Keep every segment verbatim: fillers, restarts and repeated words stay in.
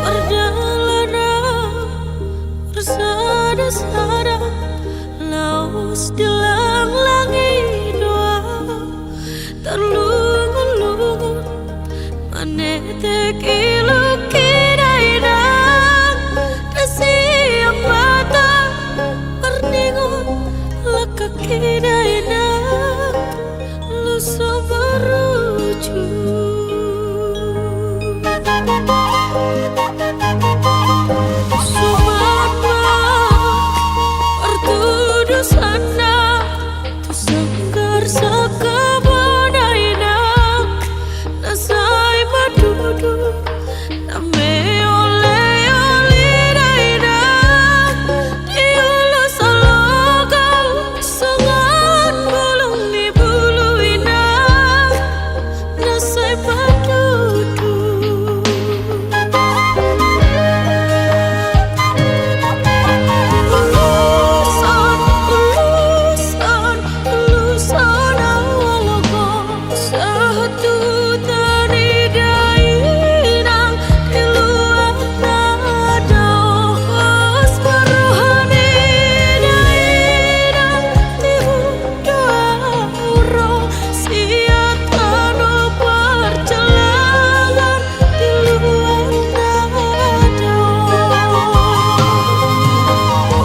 Pardalanan marsada-sada, laos dilanglangi do au. Tarlungun-lungun manetek iluk i dainang, na sian mata marningot langkak i dainang, laos so marujung. Suman ma partudosanna tu sanggar sangkap on dainang, na sai mandudu na meoleole dainang, di ulos alogau songon bulung ni bulu inang, na sai mandudu. Ulosan, ulosan, ulosan au alogo, sahat tu huta ni dainang, di luat na dao, pos parroha ni dainang, tibu do au ro sian tano parjalangan, di luat na dao.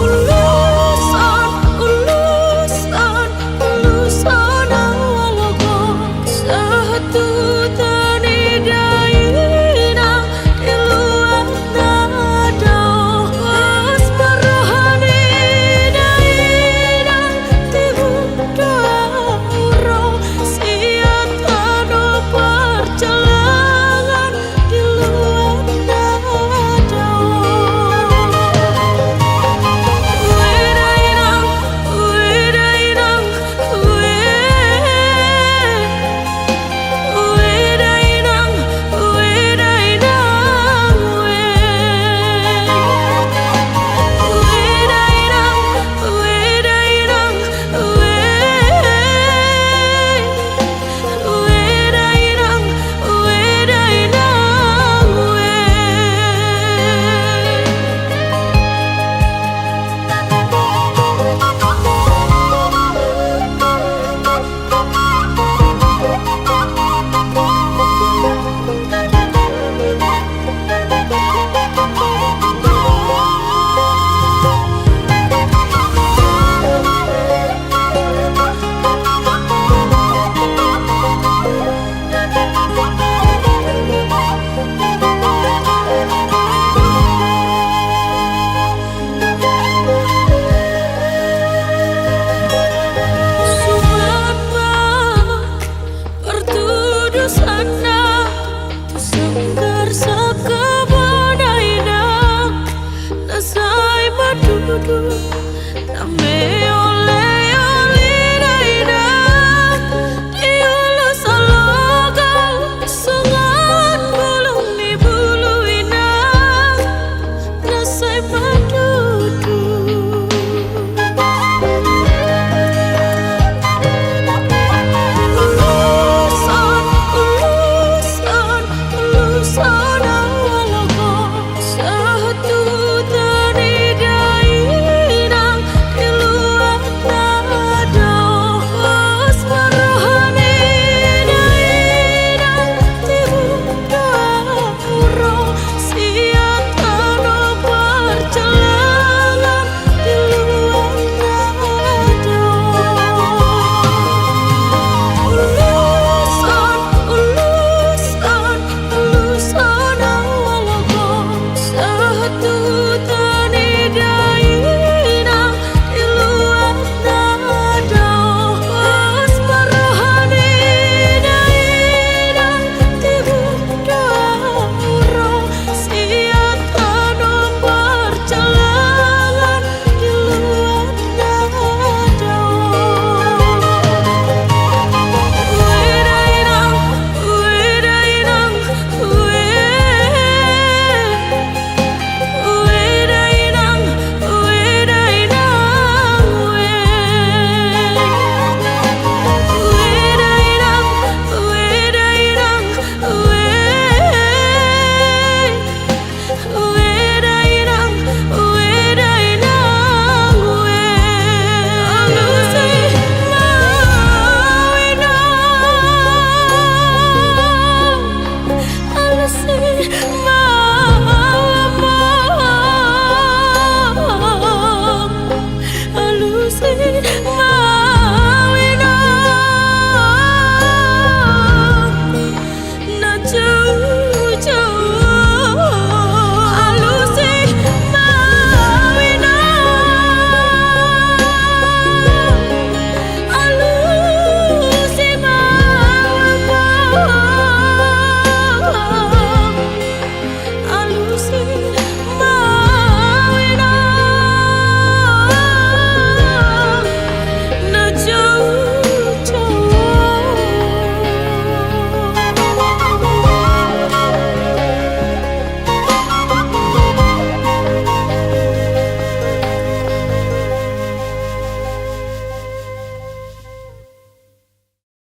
Ulosan, ulosan, ulosan au alogo, sahat tu huta ni dainang, di luat na dao, pos parroha ni dainang, tibu do au ro sian tano parjalangan, di luat na dao. Ue dainang, ue dainang, ue. Ue dainang, ue dainang, ue. Ue dainang, ue dainang, ue. Ue dainang, ue dainang, ue. Suman ma partudosanna tu sanggar sangkap on dainang, na sai mandudu na meoleole dainang, di ulos alogau songon bulung ni bulu inang, na sai mandudu. Ulosan, ulosan, ulosan au alogo, sahat tu huta ni dainang, di luat